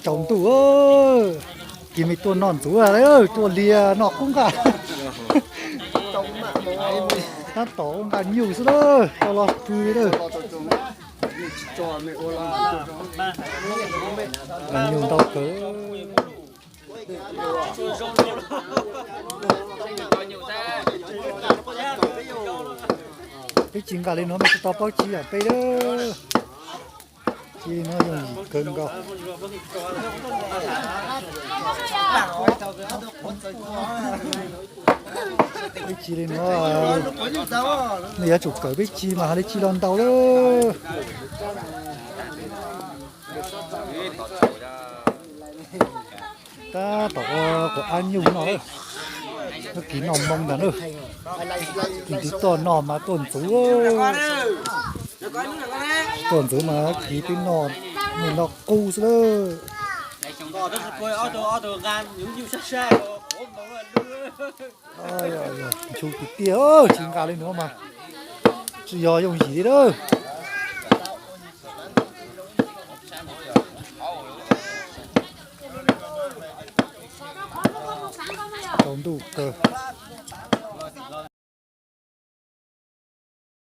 Tsaus ntuj, kis me tuaj noj ntxuav, tuaj lias noj qub nqaj. Tab tom ua nqaj nyuj xwb lawm, tau los pw li lawm. Nqaj nyuj ntau kawg. Peb tsis nqa li no mas tsis tau paub tsis yam peb lawm. Tsis li no yooj yim kawg nkaus. Peb tsis li no, nws yuav tsum kawm peb tsis mas hais li tsis los ntau lawm. Tab tom ua quav ab nyuj no, kis noj moo ntag na. Kis tiv toj noj mas tuaj ntxuav, tuaj ntxuav mas kis peb noj, noj qub xwb lawm. Nchu tiag tiag, tsis nqa li no mas tsis yog yooj yim li lawm. Tsaus ntuj kawg.